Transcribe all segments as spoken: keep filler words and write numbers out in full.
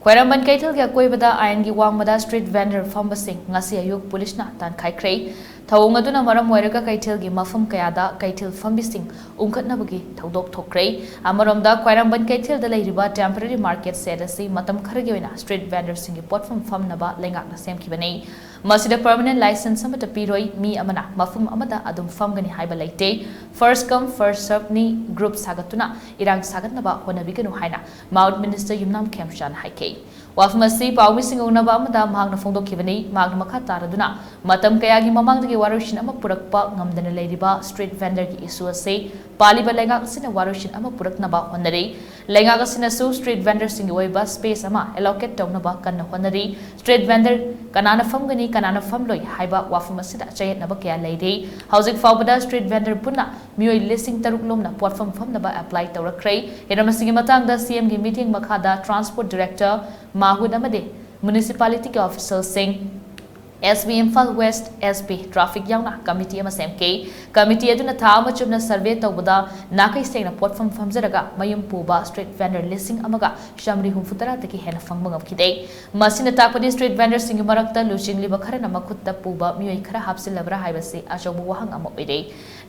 ꯈ꯭ꯋꯥꯏꯔꯝꯕꯟ ꯀꯩꯊꯦꯜꯒꯤ ꯑꯀꯣꯏꯕꯗ ꯑꯥꯏꯟꯒꯤ ꯋꯥꯡꯃꯗ street vendor ꯐꯝꯕꯁꯤꯡ ꯉꯁꯤ ꯑꯌꯨꯛ ꯄꯨꯂꯤꯁꯅ ꯇꯥꯟꯈꯥꯏꯈ꯭ꯔꯦ꯫ ꯊꯧꯑꯣꯡ ꯑꯗꯨꯅ ꯃꯔꯝ ꯑꯣꯏꯔꯒ ꯀꯩꯊꯦꯜꯒꯤ ꯃꯐꯝ ꯀꯌꯥꯗ ꯀꯩꯊꯦꯜ ꯐꯝꯕꯤꯁꯤꯡ ꯎꯪꯈꯠꯅꯕꯒꯤ ꯊꯧꯗꯣꯛ ꯊꯣꯛꯈ꯭ꯔꯦ꯫ ꯑꯃꯔꯣꯝꯗ, ꯈ꯭ꯋꯥꯏꯔꯝꯕꯟ ꯀꯩꯊꯦꯜꯗ ꯂꯩꯔꯤꯕ temporary market shed ꯑꯁꯤ ꯃꯇꯝ ꯈꯔꯒꯤ ꯑꯣꯏꯅ street vendorꯁꯤꯡꯒꯤ ꯄꯣꯠꯐꯝ ꯐꯝꯅꯕ ꯂꯩꯉꯥꯛꯅ ꯁꯦꯝꯈꯤꯕꯅꯤ꯫ ꯃꯁꯤꯗ permanent license ꯑꯃꯠꯇ ꯄꯤꯔꯣꯏ, ꯃꯤ ꯑꯃꯅ ꯃꯐꯝ ꯑꯃꯗ ꯑꯗꯨꯝ ꯐꯝꯒꯅꯤ ꯍꯥꯏꯕ ꯂꯩꯇꯦ꯫ First come, first serveꯅꯤ, group ꯁꯥꯒꯠꯇꯨꯅ ꯏꯔꯥꯡ ꯁꯥꯒꯠꯅꯕ ꯍꯣꯠꯅꯕꯤꯒꯅꯨ ꯍꯥꯏꯅ Mount Minister ꯌꯨꯝꯅꯥꯝ ꯈꯦꯝꯆꯥꯟꯅ ꯍꯥꯏꯈꯤ꯫ ꯋꯥꯐꯝ ꯑꯁꯤ ꯄꯥꯎꯃꯤꯁꯤꯡꯒ ꯎꯅꯕ ꯑꯃꯗ ꯃꯍꯥꯛꯅ ꯐꯣꯡꯗꯣꯛꯈꯤꯕꯅꯤ꯫ ꯃꯍꯥꯛꯅ ꯃꯈꯥ ꯇꯥꯔꯗꯨꯅ, ꯃꯇꯝ ꯀꯌꯥꯒꯤ ꯃꯃꯥꯡꯗꯒꯤ ꯋꯥꯔꯣꯏꯁꯤꯟ ꯑꯃ ꯄꯨꯔꯛꯄ ꯉꯝꯗꯅ ꯂꯩꯔꯤꯕ street vendorꯒꯤ issue ꯑꯁꯤ ꯄꯥꯜꯂꯤꯕ ꯂꯩꯉꯥꯛ ꯑꯁꯤꯅ ꯋꯥꯔꯣꯏꯁꯤꯟ ꯑꯃ ꯄꯨꯔꯛꯅꯕ ꯍꯣꯠꯅꯔꯤ꯫ ꯂꯩꯉꯥꯛ ꯑꯁꯤꯅꯁꯨ street vendorꯁꯤꯡꯒꯤ ꯑꯣꯏꯕ space ꯑꯃ allocate ꯇꯧꯅꯕ ꯀꯟꯅ ꯍꯣꯠꯅꯔꯤ꯫ Street vendor ꯀꯅꯥꯅ ꯐꯝꯒꯅꯤ, ꯀꯅꯥꯅ ꯐꯝꯂꯣꯏ ꯍꯥꯏꯕ ꯋꯥꯐꯝ ꯑꯁꯤꯗ ꯆꯌꯦꯠꯅꯕ ꯀꯌꯥ ꯂꯩꯔꯤ꯫ ꯍꯧꯖꯤꯛ ꯐꯥꯎꯕꯗ street vendor ꯄꯨꯟꯅ ꯃꯤꯑꯣꯏ ꯂꯤꯁꯤꯡ ꯇꯔꯨꯛ ꯂꯣꯝꯅ ꯄꯣꯠꯐꯝ ꯐꯝꯅꯕ apply ꯇꯧꯔꯛꯈ꯭ꯔꯦ꯫ ꯍꯤꯔꯝ ꯑꯁꯤꯒꯤ ꯃꯇꯥꯡꯗ CMꯒꯤ ꯃꯤꯠꯌꯦꯡ ꯃꯈꯥꯗ Transport Director ꯃꯥꯍꯨꯠ ꯑꯃꯗꯤ municipalityꯒꯤ officialꯁꯤꯡ, SP Imphal West, SP Traffic ꯌꯥꯎꯅ committee ꯑꯃ ꯁꯦꯝꯈꯤ꯫ Committee ꯑꯗꯨꯅ ꯊꯥ ꯑꯃ ꯆꯨꯞꯅ survey ꯇꯧꯕꯗ ꯅꯥꯈꯩ ꯁꯦꯡꯅ ꯄꯣꯠꯐꯝ ꯐꯝꯖꯔꯒ ꯃꯌꯨꯝ ꯄꯨꯕ street vendor ꯂꯤꯁꯤꯡ ꯑꯃꯒ ꯆꯥꯃꯔꯤ ꯍꯨꯝꯐꯨ ꯇꯔꯥꯗꯒꯤ ꯍꯦꯟꯅ ꯐꯪꯕ ꯉꯝꯈꯤꯗꯦ꯫ ꯃꯁꯤꯅ ꯇꯥꯛꯄꯗꯤ street vendorꯁꯤꯡꯒꯤ ꯃꯔꯛꯇ ꯂꯨꯆꯤꯡꯂꯤꯕ ꯈꯔꯅ ꯃꯈꯨꯠꯇ ꯄꯨꯕ ꯃꯤꯑꯣꯏ ꯈꯔ ꯍꯥꯞꯆꯤꯜꯂꯕ꯭ꯔꯥ ꯍꯥꯏꯕꯁꯤ ꯑꯆꯧꯕ ꯋꯥꯍꯪ ꯑꯃ ꯑꯣꯏꯔꯦ꯫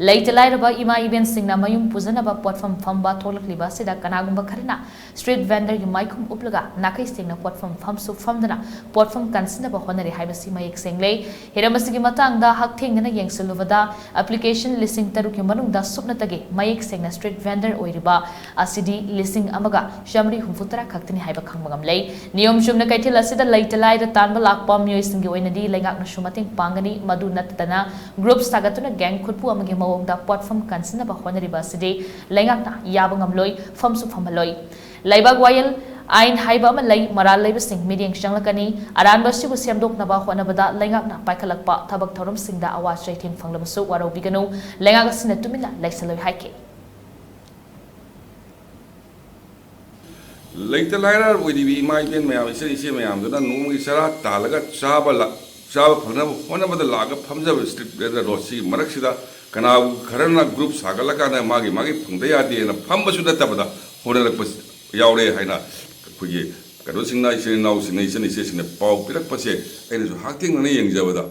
ꯂꯩꯇ ꯂꯥꯏꯔꯕ ꯏꯃꯥ ꯏꯕꯦꯟꯁꯤꯡꯅ ꯃꯌꯨꯝ ꯄꯨꯖꯅꯕ ꯄꯣꯠꯐꯝ ꯐꯝꯕ ꯊꯣꯛꯂꯛꯂꯤꯕ ꯑꯁꯤꯗ ꯀꯅꯥꯒꯨꯝꯕ ꯈꯔꯅ street vendorꯒꯤ ꯃꯥꯏꯈꯨꯝ ꯎꯞꯂꯒ ꯅꯥꯈꯩ ꯁꯦꯡꯅ ꯄꯣꯠꯐꯝ ꯐꯝꯁꯨ ꯐꯝꯗꯅ ꯄꯣꯠꯐꯝ ꯀꯟꯁꯤꯟꯅꯕ ꯍꯣꯠꯅꯔꯤ ꯍꯥꯏꯕꯁꯤ ꯃꯌꯦꯛ ꯁꯦꯡꯂꯦ꯫ ꯍꯤꯔꯝ ꯑꯁꯤꯒꯤ ꯃꯇꯥꯡꯗ ꯍꯛꯊꯦꯡꯅꯅ ꯌꯦꯡꯁꯤꯜꯂꯨꯕꯗ, application ꯂꯤꯁꯤꯡ ꯇꯔꯨꯛꯀꯤ ꯃꯅꯨꯡꯗ ꯁꯨꯞꯅꯇꯒꯤ ꯃꯌꯦꯛ ꯁꯦꯡꯅ street vendor ꯑꯣꯏꯔꯤꯕ ꯑꯁꯤꯗꯤ ꯂꯤꯁꯤꯡ ꯑꯃꯒ ꯆꯥꯃꯔꯤ ꯍꯨꯝꯐꯨ ꯇꯔꯥ ꯈꯛꯇꯅꯤ ꯍꯥꯏꯕ ꯈꯪꯕ ꯉꯝꯂꯦ꯫ ꯅꯤꯌꯣꯝ ꯆꯨꯝꯅ ꯀꯩꯊꯦꯜ ꯑꯁꯤꯗ ꯂꯩꯇ ꯂꯥꯏꯔ ꯇꯥꯟꯕ ꯂꯥꯛꯄ ꯃꯤꯑꯣꯏꯁꯤꯡꯒꯤ ꯑꯣꯏꯅꯗꯤ ꯂꯩꯉꯥꯛꯅꯁꯨ ꯃꯇꯦꯡ ꯄꯥꯡꯒꯅꯤ꯫ ꯃꯗꯨ ꯅꯠꯇꯗꯅ, group ꯁꯥꯒꯠꯇꯨꯅ gang ꯈꯨꯠꯄꯨ ꯑꯃꯒꯤ ꯃꯑꯣꯡꯗ ꯄꯣꯠꯐꯝ ꯀꯟꯁꯤꯟꯅꯕ ꯍꯣꯠꯅꯔꯤꯕ ꯑꯁꯤꯗꯤ ꯂꯩꯉꯥꯛꯅ ꯌꯥꯕ ꯉꯝꯂꯣꯏ, ꯐꯝꯁꯨ ꯐꯝꯍꯜꯂꯣꯏ꯫ ꯂꯩꯕꯥꯛ ꯋꯥꯌꯦꯜ ꯑꯥꯏꯟ ꯍꯥꯏꯕ ꯑꯃ ꯂꯩ, ꯃꯔꯥꯜ ꯂꯩꯕꯁꯤꯡ ꯃꯤꯠꯌꯦꯡ ꯆꯪꯂꯛꯀꯅꯤ꯫ ꯑꯔꯥꯟꯕ ꯑꯁꯤꯕꯨ ꯁꯦꯝꯗꯣꯛꯅꯕ ꯍꯣꯠꯅꯕꯗ ꯂꯩꯉꯥꯛꯅ ꯄꯥꯏꯈꯠꯂꯛꯄ ꯊꯕꯛ ꯊꯧꯔꯝꯁꯤꯡꯗ ꯑꯋꯥ ꯆꯩꯊꯦꯡ ꯐꯪꯂꯕꯁꯨ ꯋꯥꯔꯧꯕꯤꯒꯅꯨ, ꯂꯩꯉꯥꯛ ꯑꯁꯤꯅ ꯇꯨꯃꯤꯟꯅ ꯂꯩꯁꯤꯜꯂꯣꯏ ꯍꯥꯏꯈꯤ꯫ ꯂꯩꯇ ꯂꯥꯏꯔ ꯑꯣꯏꯔꯤꯕ ꯏꯃꯥ ꯏꯕꯦꯟ ꯃꯌꯥꯝ, ꯏꯆꯟ ꯏꯆꯦ ꯃꯌꯥꯝꯗꯨꯅ ꯅꯣꯡꯃꯒꯤ ꯆꯔꯥ ꯇꯥꯜꯂꯒ ꯆꯥꯕ ꯂ-, ꯆꯥꯕ ꯐꯪꯅꯕ ꯍꯣꯠꯅꯕꯗ ꯂꯥꯛꯑꯒ ꯐꯝꯖꯕ street vendor ꯁꯤꯒꯤ ꯃꯔꯛꯁꯤꯗ ꯀꯅꯥꯒꯨꯝꯕ ꯈꯔꯅ group ꯁꯥꯒꯠꯂꯀꯥꯟꯗ ꯃꯥꯒꯤ ꯃꯥꯒꯤ ꯐꯪꯗ ꯌꯥꯗꯦꯅ ꯐꯝꯕꯁꯨ ꯅꯠꯇꯕꯗ ꯍꯣꯠꯅꯔꯛꯄ ꯌꯥꯎꯔꯦ ꯍꯥꯏꯅ ꯑꯩꯈꯣꯏꯒꯤ ꯀꯩꯅꯣꯁꯤꯡꯅ, ꯏꯆꯤꯟ ꯏꯅꯥꯎꯁꯤꯡꯅ, ꯏꯆꯟ ꯏꯆꯦꯁꯤꯡꯅ ꯄꯥꯎ ꯄꯤꯔꯛꯄꯁꯦ ꯑꯩꯅꯁꯨ ꯍꯛꯊꯦꯡꯅꯅ ꯌꯦꯡꯖꯕꯗ,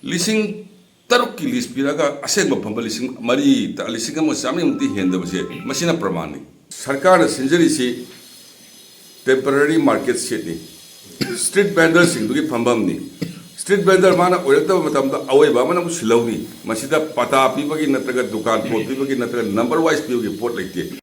ꯂꯤꯁꯤꯡ ꯇꯔꯨꯛꯀꯤ ꯂꯤꯁ ꯄꯤꯔꯒ ꯑꯁꯦꯡꯕ ꯐꯝꯕ ꯂꯤꯁꯤꯡ ꯃꯔꯤ, ꯂꯤꯁꯤꯡ ꯑꯃ ꯆꯥꯝꯃꯔꯤꯃꯨꯛꯇꯤ ꯍꯦꯟꯗꯕꯁꯦ ꯃꯁꯤꯅ ꯄ꯭ꯔꯃꯥꯟꯅꯤ꯫ ꯁꯔꯀꯥꯔꯅ ꯁꯤꯟꯖꯔꯤꯁꯤ ꯇꯦꯝꯄꯔꯔꯤ ꯃꯥꯔꯀꯦꯠ ꯁꯦꯠꯅꯤ, ꯁ꯭ꯇ꯭ꯔꯤꯠ ꯚꯦꯟꯗꯔꯁꯤꯡꯗꯨꯒꯤ ꯐꯝꯐꯝꯅꯤ꯫ ꯁ꯭ꯇ꯭ꯔꯤꯠ ꯚꯦꯟꯗꯔ ꯃꯥꯅ ꯑꯣꯏꯔꯛꯇꯕ ꯃꯇꯝꯗ ꯑꯋꯣꯏꯕ ꯑꯃꯅ ꯑꯃꯨꯛ ꯁꯤꯜꯍꯧꯅꯤ꯫ ꯃꯁꯤꯗ ꯄꯇꯥ ꯄꯤꯕꯒꯤ ꯅꯠꯇ꯭ꯔꯒ ꯗꯨꯀꯥꯟ ꯄꯣꯠ ꯄꯤꯕꯒꯤ ꯅꯠꯇ꯭ꯔꯒ ꯅꯝꯕꯔ ꯋꯥꯏꯁ ꯄꯤꯕꯒꯤ ꯄꯣꯠ ꯂꯩꯇꯦ꯫